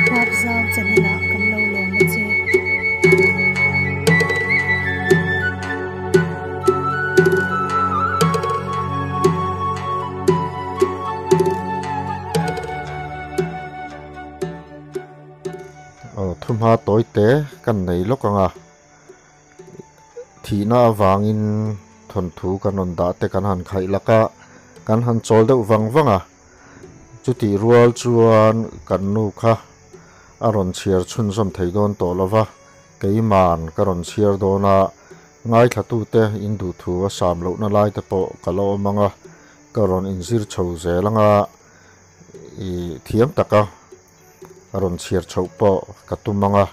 Huapzau channel ah kan lo lawm a che. Aw thumha tawi te kan nei lawk ang a, thihna avangin thawnthu kan rawn dah te kan han khaih lak a, kan han chawl deuh vang vang a. Chutih rual chuan kan nu kha a rawn chhiar chhunzawm thei dawn tawh lo va, keima'n ka rawn chhiar dawn a, ngaithlatute in duhthu a sam lohna lai te pawh ka la awm ang a, ka rawn inzir chho zel ang a, ih thiam taka rawn chhiar chhoh pawh ka tum ang a.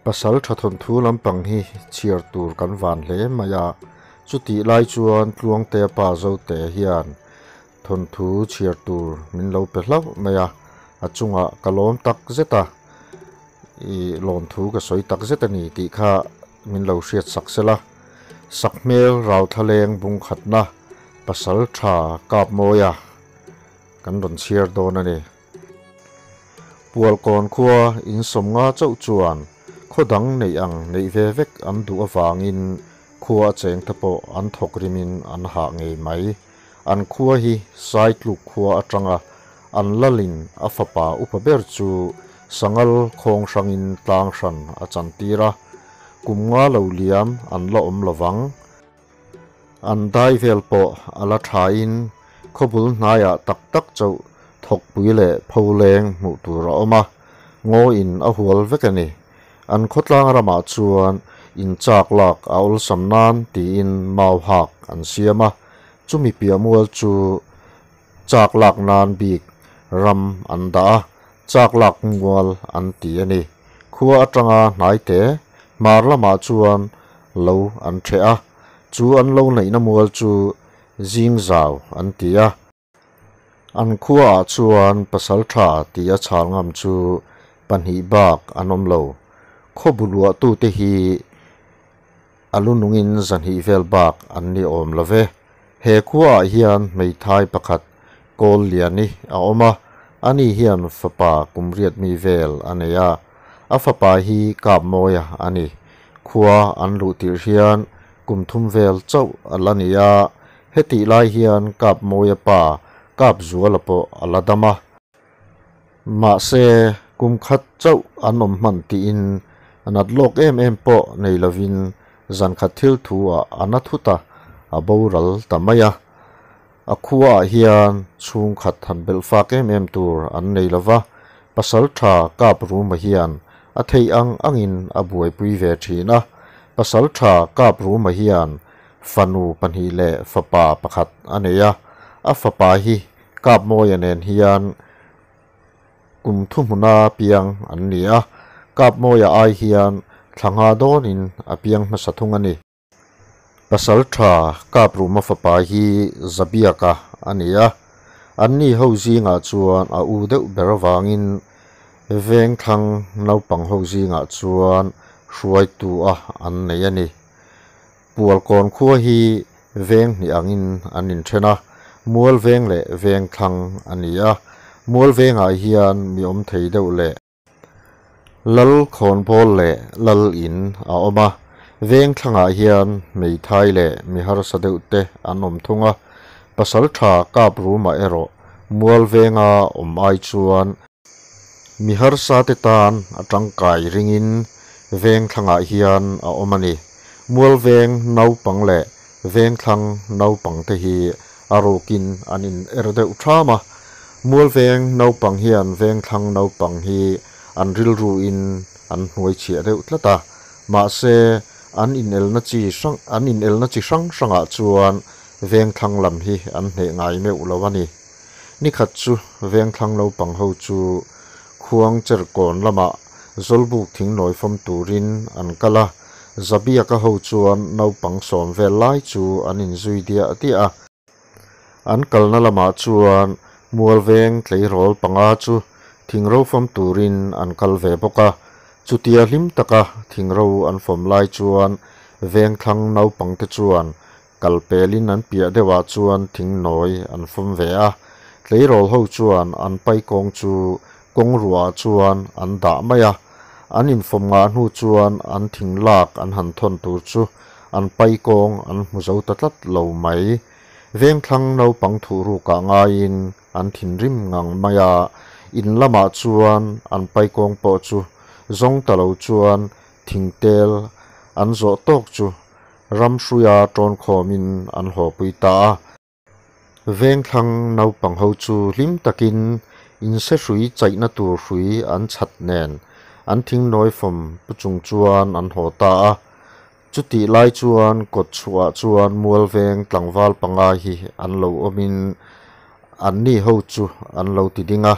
Pasal tha thawnthu lampang hi chhiar tur kan van hle mai a, chutih lai chuan Tluangtea pa Zote hian Thawnthu chhiar tur min lo pe hlauh mai a, a chungah ka lawm tak zet a, ih lawmthu ka sawi tak zet a ni tih kha min lo hriat sak sela. Sakhmel Rauthaleng bung khatna pasal tha kap mawia kan rawn chhiar dawn a ni. Pualkawn khua in sawmnga chauh chuan khaw dang neih ang neih ve vek an duh avangin khua a cheng te pawh an thawk rimin an hah ngei mai. An khua hi Saitluk khua atanga an lalin a fapa upa ber chu Sangal khawng hrangin tlang hran a chantir a, kum nga lo liam an la awm lovang. An dai vel pawh a la thain khawbul hnaiah tak tak chauh thawkpui leh pholeng hmuh tur a awm a, ngawiin a hual vek a ni. An khawtlang ramah chuan inchak lak a awlsam nan tiin mau hak an siam a, chumi piah mual chu chak lak nan bik ram an dah a, chak lak mual an ti a ni. Khua atanga hnai te hmar lamah chuan lo an ṭheh a, chu an lo neihna mual chu Zingzau an ti a. An khuaah chuan pasal tha tih a chhal ngam chu pahnih bak an awm lo. Khaw bu luahtute hi a lu nungin zahnih vel bak an ni awm lo ve. He khuaah hian hmeithai pakhat kawl liani a awm a, ani hian fapa kum riat mi vel a nei a. A fapa hi Kapmawia a ni. Khua an luh tirh hian kum thum vel chauh a la ni a, Hetih lai hian Kap Mawia pa Kap Zuala pawh a la dam a. Mahse, kum khat chauh an awm hman tiin a nat lawk em em pawh nei lovin zan khat thil thu ah a na thut a, a boral ta mai a. A khuaah hian chhungkhat han belh fak em em tur an nei lova, pasal tha Kap Ruma hian a theih ang angin a buaipui ve thin a. Pasal tha Kap Ruma hian Fanu pahnih leh fapa pakhat a nei a, a fapa hi Kapmawia nen hian kum thuhmuna piang an ni a, Kapmawia ai hian thla ngha dawnin a piang hmasa thung a ni. Pasal tha Kapruma fapa hi Zabiaka a ni a, anni ho zingah chuan a u deuh ber avangin Vengthlang naupang ho zingah chuan hruaitu a an nei a ni. Pualkawn khua hi veng hnih angin an inthen a, mual veng leh veng thlang a ni a. Mual vengah hian mi awm thei deuh leh Lal khawnbawl leh Lal in a awm a, veng thlangah hian hmeithai leh mi harsa deuh te an awm thung a. Pasal tha kap rumah erawh mual venga awm ai chuan Mi harsa te tan a tangkai ringin veng thlangah hian a awm a ni. Mual veng naupang leh veng thlang naupang te hi a rukin an in er deuh tham a. Mual veng naupang hian veng thlang naupang hi an rilru in an hnuai chhiah deuh tlat a. Mahse, an inelna chi hrang an inelna chi hrang hrangah chuan veng thlang lam hi an hneh ngai meuh lo a ni. Nikhat chu Vengthlang naupang ho chu khuang cherkawn lamah Zawlbuk thingnawi fawm turin an kal a, Zabiaka ho chuan naupang sawm vel lai chu an inzui diah diah a. An kalna lamah chuan Mualveng tleirawl panga chu thingro fawm turin an kal ve bawk a, chutia hlim taka thingro an fawm lai chuan Vengthlang naupangte chuan Kal pelin an piah deuhah chuan thing nawi an fawm ve a, tleirawl ho chuan an pai kawng chu kawng ruah chuan an dah mai a. An infawm ngah hnu chuan an thing lak an han thawn tur chu an pai kawng an hmu zo ta tlat lo mai. Vengthlang naupang thuhrukah ngaiin an thinrim ngang mai a, in lamah chuan an pai kawng pawh chu zawng ta lo chuan thingtel an zawh tawk chu ram hruia tawn khawmin an hlawhpui ta a. Vengthlang naupang ho chu hlim takin inse hrui chaihna tur hrui an chhat nen an thingnawi fawm pu chung chuan an haw ta a. Chutih lai chuan kawt chhuah chuan mual veng tlangval panga hi an lo awmin anni ho chu an lo ti ding a.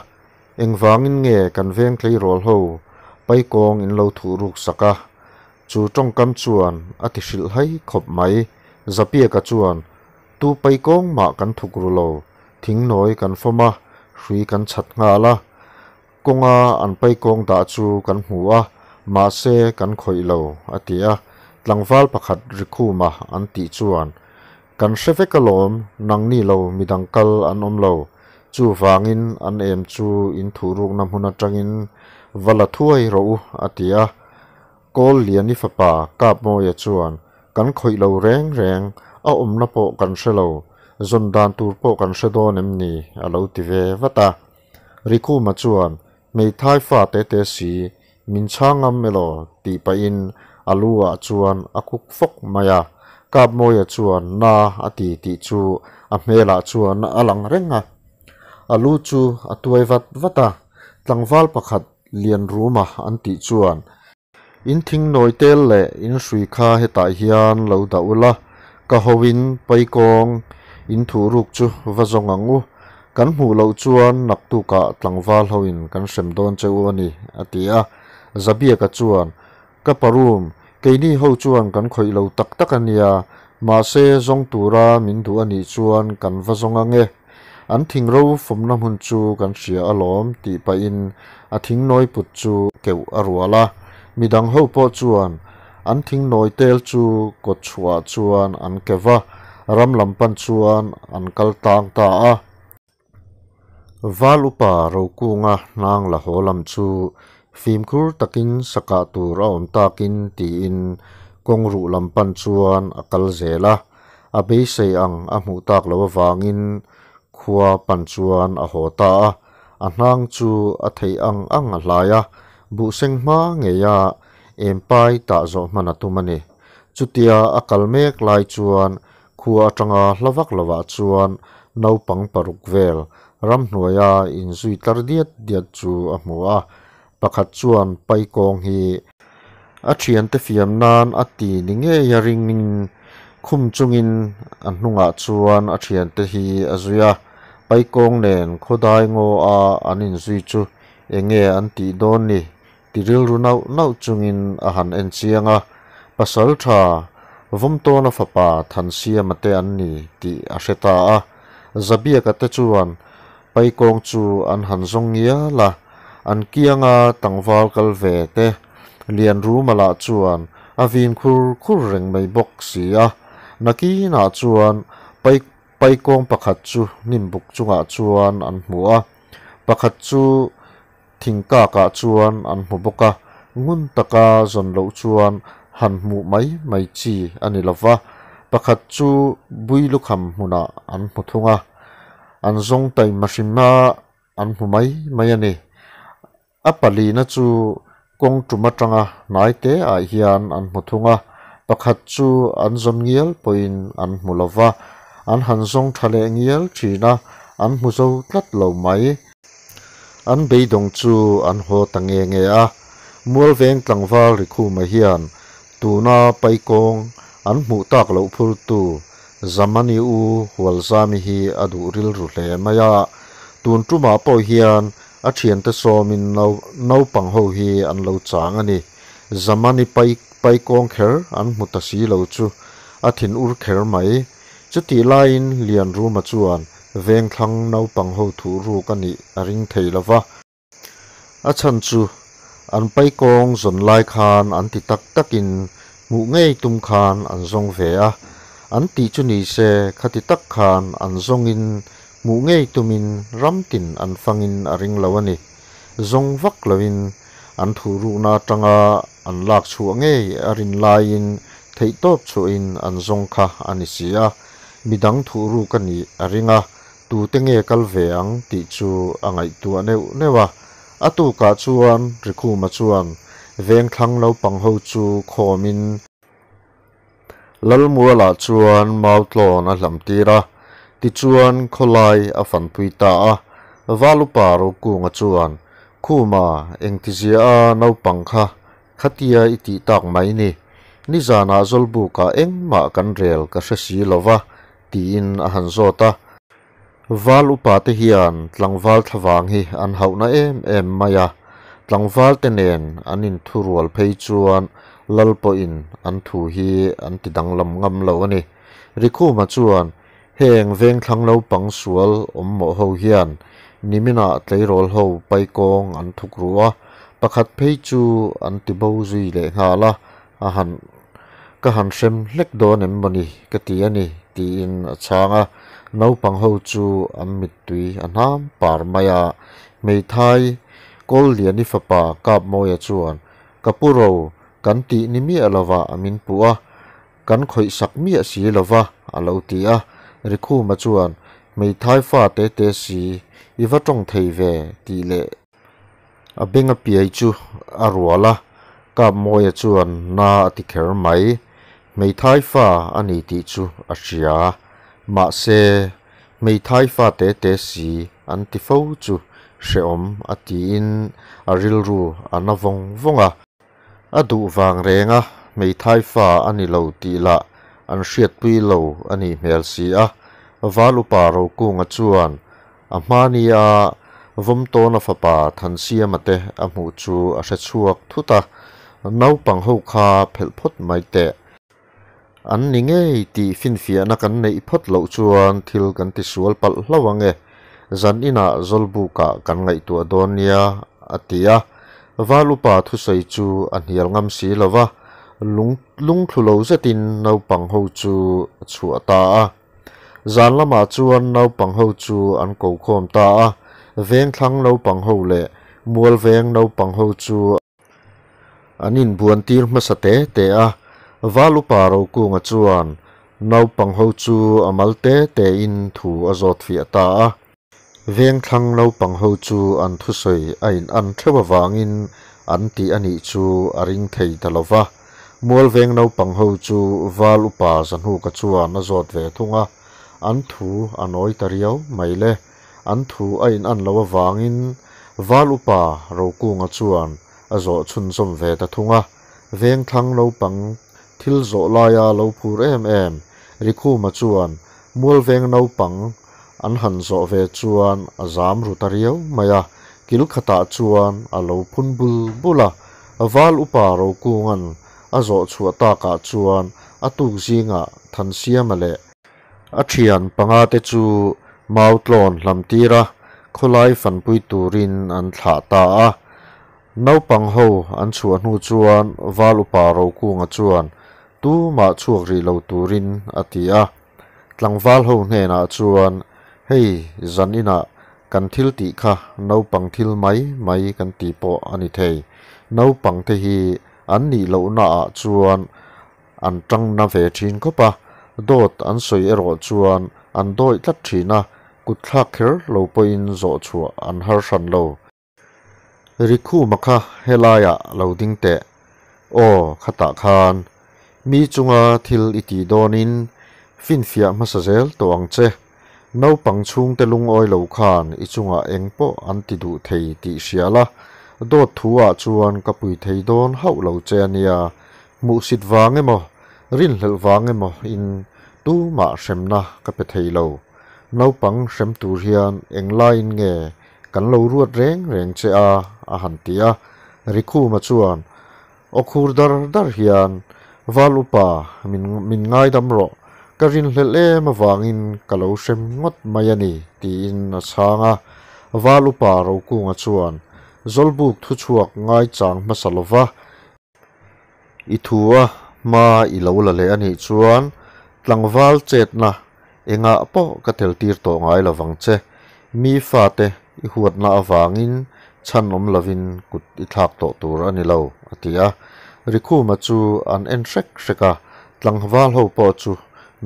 Engvangin nge kan veng tleirawl ho paikawng in lo thuh ruk sak a? Chu tawngkam chuan a ti hrilh hai khawp mai. Zapiaka chuan, Tu paikawng mah kan thuk ru lo, thingnawi kan fawm a, hrui kan chhat nghal a. Kawnga an paikawng dah chu kan hmu a, mahse kan khawih lo, a ti a. Tlangval pakhat Rikhuma an tih chuan, Kan hre vek alawm, nangni lo midang kal an awm lo. Chuvangin an em chu in thuhrukna hmun atangin va la thuai rawh u, a ti a. Kawl Liani fapa Kapmawia chuan, Kan khawih lo reng reng, a awmna pawh kan hre lo, zawn dan tur pawh kan hre dawn em ni? a lo ti ve vat a. Rikhuma chuan, Hmeithai fa te te si, min chhang ngam elaw? tih pahin a lu ah chuan a kuk fawk mai a. Kapmawia chuan na a ti tih chu a hmelah chuan a lang reng a. A lu chu a tuai vat vat a, tlangval pakhat Lianruma an tih chuan, In thing nawi tel leh in hrui kha hetah hian lo dah ula, ka hoin paikawng in thuh ruk chu va zawng ang u. Kan hmuh loh chuan naktukah tlangval hoin kan hrem dawn che u a ni, a ti a. Zabiaka chuan, Ka parum, keini ho chuan kan khawih lo tak tak a nia, mahse zawng tura min duh a nih chuan kan va zawng ang e. An thingro fawmna hmun chu kan hria alawm tih pahin a thingnawi put chu keuh a rual a. Midang ho pawh chuan an thingnawi tel chu kawt chhuah chuan an ke va, ram lam pan chuan an kal tlang ta a. Val upa Rokunga hnang la haw lam chu fimkhur takin sakah tur a awm takin tiin kawng ruh lam pan chuan a kal zel a. A beisei ang a hmuh tak loh avangin khua pan chuan a haw ta a, a hnang chu a theih ang ang a hlai a, buhseng hma ngeia empai tah zawh hman a tum a ni. Chutia a kal mek lai chuan khua atanga hla vak lovah chuan naupang paruk vel ramhnuaia inzui tlar diat diat chu a hmu a, pakhat chuan paikawng hi A thiante fiam nan a ti ni ngei a ringin khum chungin a hnungah chuan a thiante hi a zui a, Paikawng nen khawdai ngaw a an inzui chu eng nge an tih dawn ni ti rilru nauh nauh chungin a han en chiang a, pasal tha Vawmtawna fapa Thansiama te an ni tih a hre ta a, Zabiaka te chuan Paikawng chu an han zawng ngial a, an kianga tlangval kal ve te Lianruma lah chuan a vin khur khur reng mai bawk si a, nakinah chuan pai paikawng pakhat chu hnimbuk chungah chuan an hmu a, pakhat chu thingkakah chuan an hmu bawk a, ngun taka zawn loh chuan han hmuh mai mai chi a ni lo va, pakhat chu Builukham hmunah an hmu thung a, an zawng taima hrim a an hmu mai mai a ni. A palina chu kawng tum atanga hnai te ah hian an hmu thung a, pakhat chu an zawn ngial pawhin an hmu lo va, an han zawng tha leh ngial thin a, an hmu zo tlat lo mai. An beidawng chu an haw ta nge nge a, Mualveng tlangval Rikhuma hian tuna paikawng an hmuh tak loh phurtu Zamani u Hualzami hi a duh rilru hle mai a, tun tumah pawh hian A thiante sawmin naupang ho hi an lo chang a ni. Zamani pai paikawng kher an hmu ta si lo chu a thin ur kher mai. Chutih laiin Lianruma chuan vengthlang naupang ho thuh ruk a nih a ring thei lo va. A chhan chu an paikawng zawn lai khan an ti tak takin hmuh ngei tum khan an zawng ve a. An tih chu ni se khati tak khan an zawngin Hmuh ngei tumin ram tin an fangin a ring lo a ni. Zawng vak loin an thuhrukna atanga an lak chhuah ngei a rin laiin theihtawp chhuahin an zawng kha a ni si a. Midang thuhruk a nih a ring a, tute nge kal ve ang tih chu a ngaihtuah neuh neuh a. A tukah chuan Rikhuma chuan vengthlang naupang ho chu khawmin, Lalmualah chuan mautlawn a hlam tir a, tichuan khawlai a fanpui ta a. Valupa Rokunga chuan, Khuma, engtizia a naupang kha khatia i tih tak mai ni? Nizanah Zawlbukah engmah kan rel ka hre si lo va, tiin a han zawt a. Val upa te hian tlangval thlavang hi an hauhna em em mai a, tlangval te nen an inthurual phei chuan lal pawhin an thu hi an ti danglam ngam lo a ni. Rikhuma chuan heng vengthlang naupang sual awm mawh ho hian niminah tleirawl ho paikawng an thuk ru a, pakhat phei chu an ti bo zui leh nghal a, a han Ka han hrem hlek dawn em mawni ka ti a ni, tiin a chhang a. Naupang ho chu an mittui a hnam par mai a. Hmeithai Kawlliani fapa Kapmawia chuan, Ka pu ro, kan tih ni miah lova a min puh a, kan khawih sak miah si lova, a lo ti a. Rikhuma chuan, Hmeithai fa te te si, i va tawng thei ve, tih leh A beng a piai chu a rual a, Kapmawia chuan na a ti kher mai. Hmeithai fa a ni tih chu a hria. Mahse, hmeithai fa te te si an ti fo chu hrehawm a tiin a rilru a na vawng vawng a. A duh vang reng a, hmeithai fa a ni lo tih lah an hriatpui lo a nih hmel si a. Val upa Rokunga chuan a hmani a Vawmtawna fapa Thansiama te a hmuh chu a hre chhuak thut a, Naupang ho kha phelh phawt mai teh. An ni ngei tih finfiahna kan neih phawt loh chuan thil kan ti sual palh hlauh ang e, zan inah Zawlbukah kan ngaihtuah dawn nia, a ti a. Val upa thusawi chu a hnial ngam si lo va, lung lungthlu lo zetin naupang ho chu a chhuah ta a. Zan lamah chuan naupang ho chu an ko khawm ta a, vengthlang naupang ho leh mualveng naupang ho chu An inbuan tir hmasa te te a, Val upa Rokunga chuan naupang ho chu a mal te te in thu a zawt fiah ta a. Vengthlang naupang ho chu an thusawi a in an theuh avangin an tih a nih chu a ring thei ta lo va. Mualveng naupang ho chu Val upa Zahnuka chuan a zawt ve thung a, an thu a nawi ta riau mai le. An thu a in an loh avangin Val upa Rokunga chuan a zawh chhunzawm ve ta thung a, vengthlang naupang thil zawh laia lo phur em em Rikhuma chuan Mualveng naupang an han zawh ve chuan a zam ru ta riau mai a, kil khatah chuan a lo phun bul bul a, Val upa Rokunga'n a zawh chhuah takah chuan a tuk zingah Thansiama leh A thian panga te chu mautlawn hlam tir a, khawlai fanpui turin an thlah ta a. Naupang ho an chhuah hnu chuan Val upa Rokunga chuan tumah chhuak rih lo turin a ti a. Tlangval ho hnenah chuan, Hei, zan inah kan thil tih kha naupang thil mai mai kan ti pawh a ni thei. Naupang te hi an nih lohnaah chuan An tang na ve thin khawp a, dawt an sawi erawh chuan an dawih tlat thin a, kut thlak kher lo pawhin zawh chhuah an har hran lo. Rikhuma kha helaiah lo ding teh. Aw, khatah khan. Mi chunga thil i tih dawnin finfiah hmasa zel tawh ang che. Naupang chhungte lungawi lo khan i chungah eng pawh an ti duh thei tih hria la, dawt thu ah chuan ka pui thei dawn hauh lo che a nia. Hmuhsit vang emaw, rinhlelh vang emaw in tumah hremna ka pe thei lo. Naupang hrem tur hian englaiin nge kan lo ruat reng reng che a? a han ti a. Rikhuma chuan aw khur dar dar hian, Val upa, min min ngaidam rawh. Ka rinhlelh em avangin ka lo hrem ngawt mai a ni, tiin a chhang a. Val upa Rokunga chuan Zawlbuk thuchhuak ngaichang hmasa lova, I thu a hma i lo la leh a nih chuan tlangval chetna engah pawh ka tel tir tawh ngai lo vang che. Mi fate i huatna avangin Chhan awm lovin kut i thlak tawh tur a ni lo, a ti a. Rikhuma chu an en hrek hrek a, tlangval ho pawh chu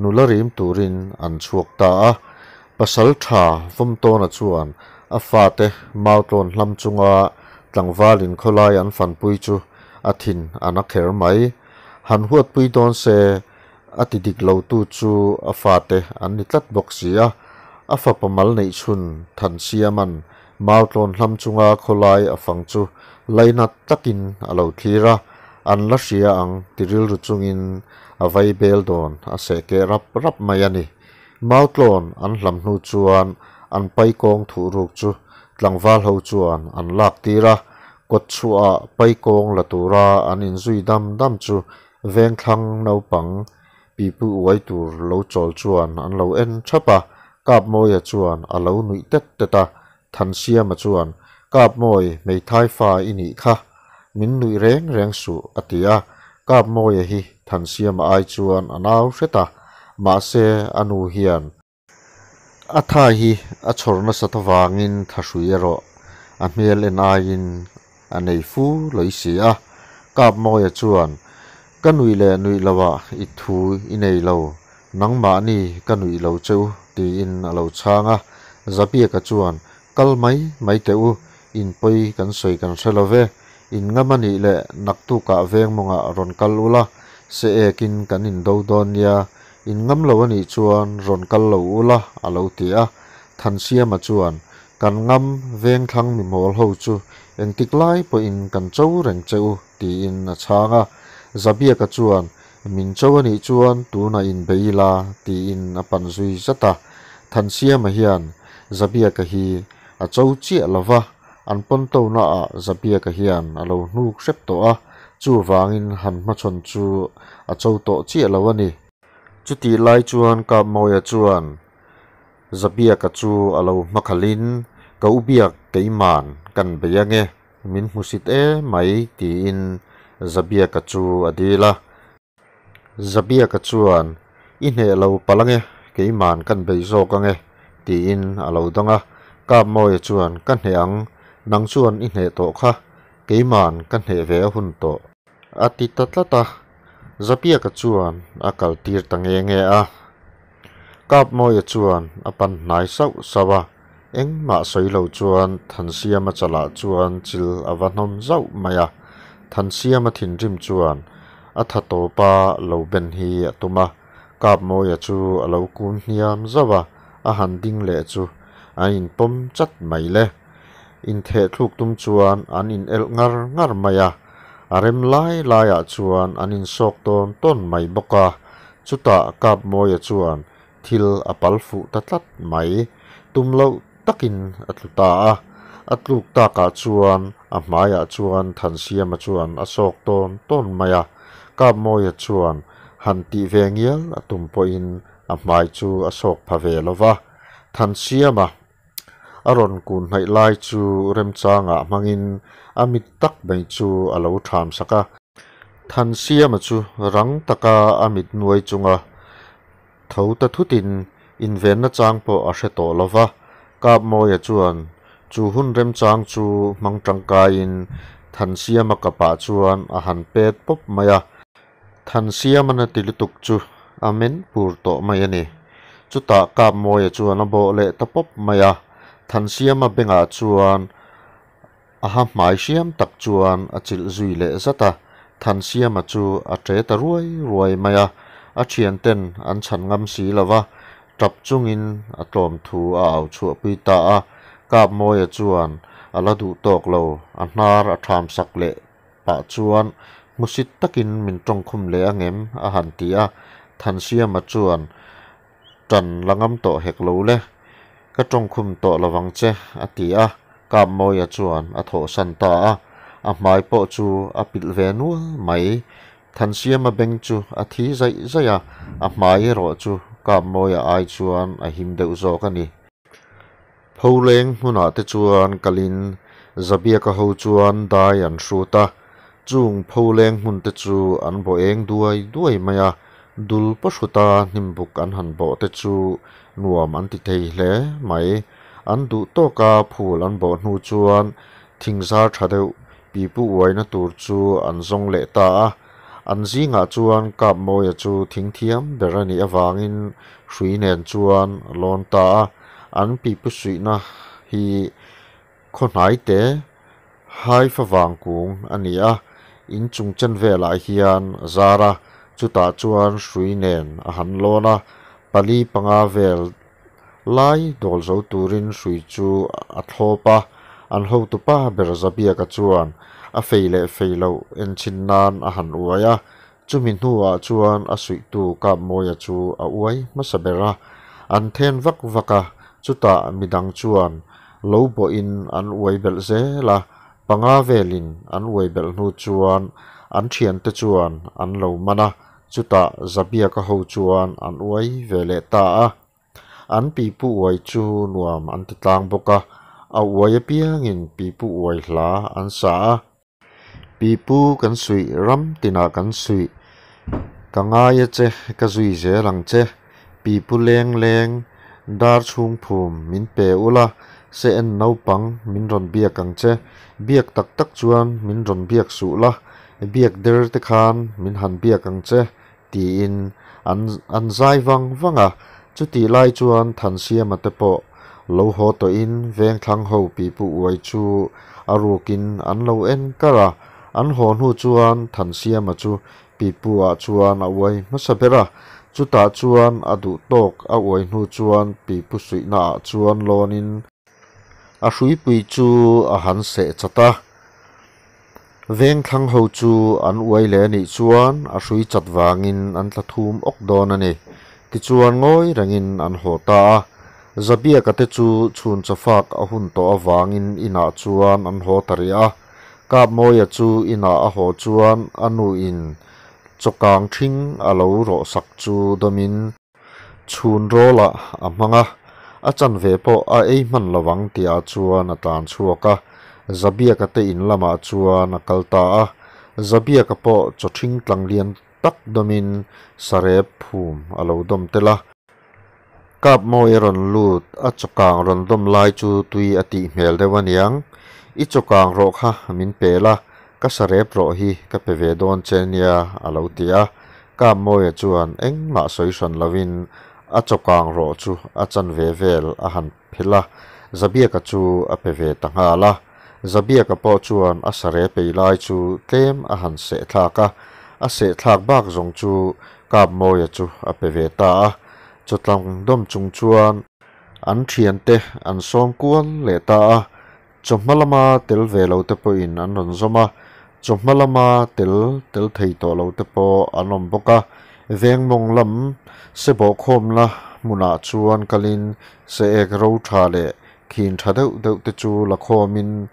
nula rim turin an chhuak ta a. Pasal tha Vawmtawna chuan a fate mautlawn hlam chunga tlangvalin khawlai an fanpui chu a thin a na kher mai. Han huatpui dawn se a ti dik lotu chu a fate an ni tlat bawk si a. A fapa mal neih chhun Thansiama'n mautlawn hlam chunga khawlai a fang chu lainat takin a lo thlir a, an la hria ang ti rilru chungin a vai bel dawn a seh keh rap rap mai a ni. Mautlawn an hlam hnu chuan an paikawng thuhruk chu tlangval ho chuan an lak tir a, kawtchhuah ah paikawng la tura an inzui dam dam chu vengthlang naupang pipu uai tur lo chawl chuan an lo en thap a, Kapmawia chuan a lo nuih tet tet a, Thansiama chuan, Kapmawi, hmeithai fa i nih kha, min nuih reng reng suh, a ti a. Kapmawia hi Thansiama ai chuan a nau hret a, mahse a nu hian a tha hi a chhawr nasat avangin thahrui erawh a hmel en aiin a nei fu lawih si a. Kapmawia chuan, Ka nuih leh nuih loah i thu i nei lo, nangmahni ka nuih lo che u, tiin a lo chhang a. Zabiaka chuan, Kal mai mai teh u, in pawi kan sawi kan hre lo ve, in ngam a nih leh naktukah veng mawngah rawn kal ula, se ekin kan indo dawn nia, in ngam lo a nih chuan rawn kal lo ula, a lo ti a. Thansiama chuan, Kan ngam, vengthlang mi mawl ho chu engtik lai pawhin kan cho reng che u, tiin a chhang a. Zabiaka chuan, Min cho a nih chuan tunah inbei ila, tiin a pan zui zat a. Thansiama hian Zabiaka hi a cho chiah lo va, an pawntonaah Zabiaka hian a lo hnuk hrep tawh a, chuvangin han hmachhawn chu a cho tawh chiah lo a ni. Chutih lai chuan Kapmawia chuan Zabiaka chu a lo hmakhalhin, Ka u biak keiman kan bei ange, min hmusit e mai tiin Zabiaka chu a dil a. Zabiaka chuan, I hneh lo palh ange, keiman kan bei zawk ange tiin a lo dang a. Kapmawia chuan, Ka hneh ang, nang chuan i hneh tawh kha, keiman ka hneh ve a hun tawh. A ti ta tlat a, Zapiaka chuan a kal tir ta nge nge a. Kapmawia chuan a pan hnai sauh sauh a, engmah sawi lo chuan Thansiama chalah chuan chil a va hnawm zauh mai a. Thansiama thinrim chuan a tha tawpa lo ben hi a tum a, Kapmawia chu a lo kun hniam zauh a, a han ding leh chu a inpawm chat mai le. Inthehthluk tum chuan an in elh ngar ngar mai a, a rem lai laiah chuan an insawk tawn tawn mai bawk a, chutah Kapmawia chuan thil a pal fuh ta tlat mai, tum loh takin a tlu ta a, a tluk takah chuan a hmaiah chuan Thansiama chuan a sawk tawn tawn mai a, Kapmawia chuan han tih ve ngial a tum pawhin a hmai chu a sawk pha ve lo va, Thansiama. A rawn kun hnaih lai chu remchangah hmangin a mit tak mai chu a lo ṭham sak a. Thansiama chu rang taka a mit nuai chunga tho ta thutin invenna chang pawh a hre tawh lo va. Kapmawia chuan chu hun remchang chu hmang tangkaiin Thansiama kapah chuan a han pet pawp mai a. Thansiama na ti lutuk chu a men pur tawh mai a ni. Chutah Kapmawia chuan a bawh leh ta pawp mai a, Thansiama bengah chuan a ha hmai hriam tak chuan a chilh zui leh zat a, Thansiama chu a ṭe ta ruai ruai mai a, a ṭhianten an chhan ngam si lo va, ṭap chungin a tlawm thu a au chhuahpui ta a, Kapmawia chuan a la duh tawk lo, a hnar a ṭham sak leh pah chuan hmusit takin min tawngkhum leh a ngem a han ti a, Thansiama chuan Tan la ngam tawh hek lo le, ka tawngkhum tawh lo vang che a ti a, Kapmawia chuan a thawhsan ta a, a hmai pawh chu a pilh ve nual mai. Thansiama beng chu a thi zaih zaih a, a hmai erawh chu Kapmawia ai chuan a him deuh zawk a ni. Pholeng hmunah te chuan kalin Zabiaka ho chuan dai an hrut a, chung pholeng hmun te chu an bawh eng duai duai mai a, dul pahruta hnimbuk an han bawh te chu nuam an ti thei hle mai. An duh tawka phul an bawh hnu chuan. Thingzar tha deuh pipu uaina tur chu an zawng leh ta a. An zingah chuan Kapmawia chu thing thiam ber a nih avangin hrui nen chuan a lawn ta a. An pipu suihna hi khaw hnai te hai favang kung a ni a, inchung chen velah hian a zar a, chutah chuan hrui nen a han lawn a, pali panga vel lai dawl zo turin hrui chu a thlawp a, an hotupa ber Zabiaka chuan a fei leh fei loh enchhin nan a han uai a, chumi hnuah chuan a suihtu Kapmawia chu a uai hmasa ber a, an then vak vak a, chutah midang chuan lo bawhin an uai belh zel a, panga velin an uai belh hnu chuan an thiante chuan an lo man a, chutah Zabiaka ho chuan an uai ve leh ta a. An pipu uai chu nuam an ti tlang bawk a, a uai apiangin pipu uai hla an sa a. Pipu kan suih, ram tinah kan suih, ka ngai a che, ka zui zel ang che. Pipu leng leng, dar chhung phum min pe ula, se en naupang min rawn biak ang che. Biak tak tak chuan min rawn biak suh la, biak der te khan min han biak ang che. Tiin an an zai vang vang a, chutih lai chuan Thansiama te pawh lo haw tawhin Vengthlang ho pipu uai chu a rukin an lo en kar a, an haw hnu chuan Thansiama chu pipu ah chuan a uai hmasa ber a, chutah chuan a duh tawk a uai hnu chuan pipu suihna ah chuan lawnin A hruipui chu a han seh chat a, Vengthlang ho chu an uai leh anih chuan a hrui chat vangin an tla thum awk dawn a ni. Tichuan ngawi rengin an haw ta a, Zabiaka te chu chhun chawfak a hun tawh avangin inah chuan an haw ta rih a. Kapmawia chu inah a haw chuan a nuin chawkang ṭhing a lo rawhsak chu dawmin, Chhun rawlah a hmang a, a chanve pawh a ei hman lo ang tihah chuan a tlan chhuak a, Zabiaka te in lamah chuan a kal ta a. Zabiaka pawh chaw ṭhing tlang lian tak dawmin sarep phum a lo dawm tel a. Kapmawi a rawn lut, a chawkang rawn dawm lai chu tui a tih hmel deuh aniang. I chawkang rawh kha min pe la, ka sarep rawh hi ka pe ve dawn che nia a lo ti a. Kapmawia chuan engmah sawi hran lovin a chawkang rawh chu a chanve vel a han phel a, Zabiaka chu a pe ve ta nghal a. Zabiaka pawh chuan a sare pei lai chu tlem a han seh thlak a, a seh thlak bak zawng chu Kapmawia chu a pe ve ta a. Chawtlang dawm chung chuan an thiante an sawm kual leh ta a. Chawhma lama tel ve lo te pawhin an rawn zawm a, chawhma lama tel tel thei tawh lo te pawh an awm bawk a. Vengmawng lam se bawhkhawmna hmunah chuan kalin se ek ro tha leh khin tha deuh deuh te chu la khawmin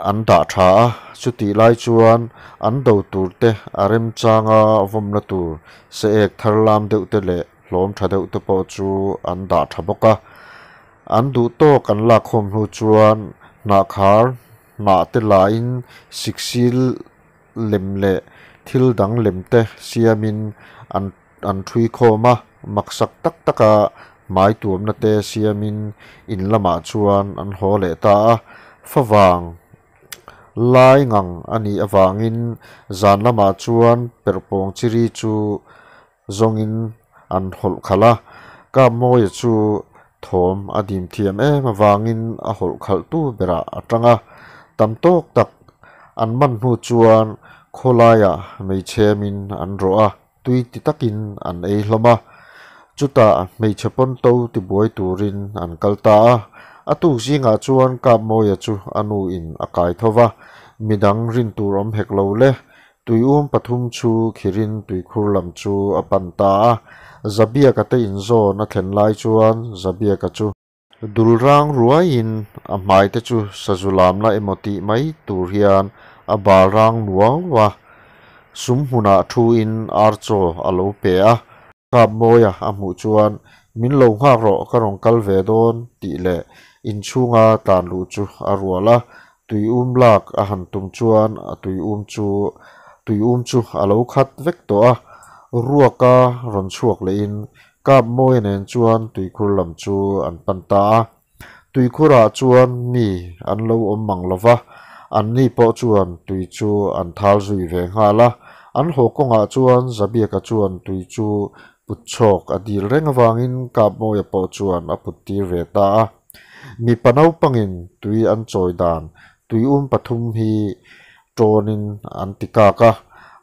an dah tha a, chutih lai chuan an do tur te a remchanga vawmna tur se ek thar lam deuh te leh hlawm tha deuh te pawh chu an dah tha bawk a. An duh tawk an lak khawm hnu chuan hnahkhar hnah te lahin siksil lem leh thil dang lem te siamin an an thui khawm a, maksak tak taka hmai tuamna te siamin in lamah chuan an haw leh ta a, favang lai ngang a nih avangin zan lamah chuan perhpawng chiri chu zawngin an hawlh khalh a, Kapmawia chu thawm a dim thiam em avangin a hawlh khalh tu berah a tang a, tam tawk tak an man hnu chuan khawlaiah hmeichhemin an rawh a, tui ti takin an ei hlawm a, chutah hmeichhe pawnto tibuai turin an kal ta a, a tuk zingah chuan Kapmawia chu a nuin a kai tho va, midang rin tur awm hek lo le, Tuium pathum chu khirin tuikhur lam chu a pan ta a, Zabiaka te inzawn a thlen lai chuan Zabiaka chu dul rang ruaiin a hmai te chu sazu lamna emaw tih mai tur hian a bal rang nuau a, sum hmunah thuin archaw a lo pe a. Kapmawia a hmuh chuan min lo nghak rawh ka rawn kal ve dawn tih leh inchhunga tlan luh chu a rual a, tuium lak a han tum chuan a tuium chu tuium chu a lo khat vek tawh a, ruaka rawn chhuak lehin Kapmawia nen chuan tuikhur lam chu an pan ta a. Tuikhurah chuan mi an lo awm mang lo va, anni pawh chuan tui chu an thal zui ve nghal a. An haw kawngah chuan Zabiaka chuan tui chu put chhawk a dil reng avangin Kapmawia pawh chuan a put tir ve ta a. Mipa naupangin tui an chawi dan tuium pathum hi tawnin an ti kak a,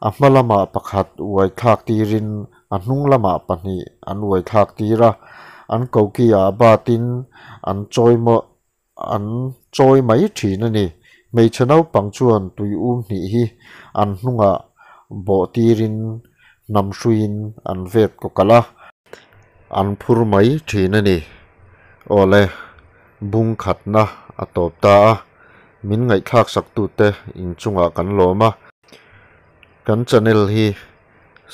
a hma lamah pakhat uai thlak tirin a hnung lamah pahnih an uai thlak tir a, an koki ah batin an chawi maw an chawi mai thin a ni. Hmeichhe naupang chuan tuium hnih hi an hnungah bawh tirin hnam hruiin an vet kawkalh a, an phur mai thin a ni. Awle, bung khatna a tawp ta a, min ngaihthlak sak tute inchungah kan lawm a. Kan channel hi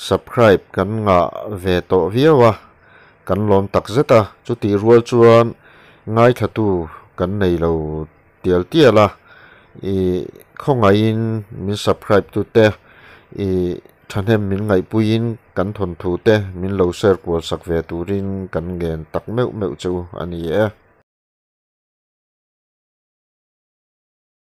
subscribe kan ngah ve tawh viau a, kan lawm tak zet a, chutih rual chuan ngaithlatu kan nei lo tial tial a, ih khawngaihin min subscribe tute ih thahnem min ngaihpuiin kan thawnthu te min lo share kual sak ve turin kan ngen tak meuh meuh che u a ni e.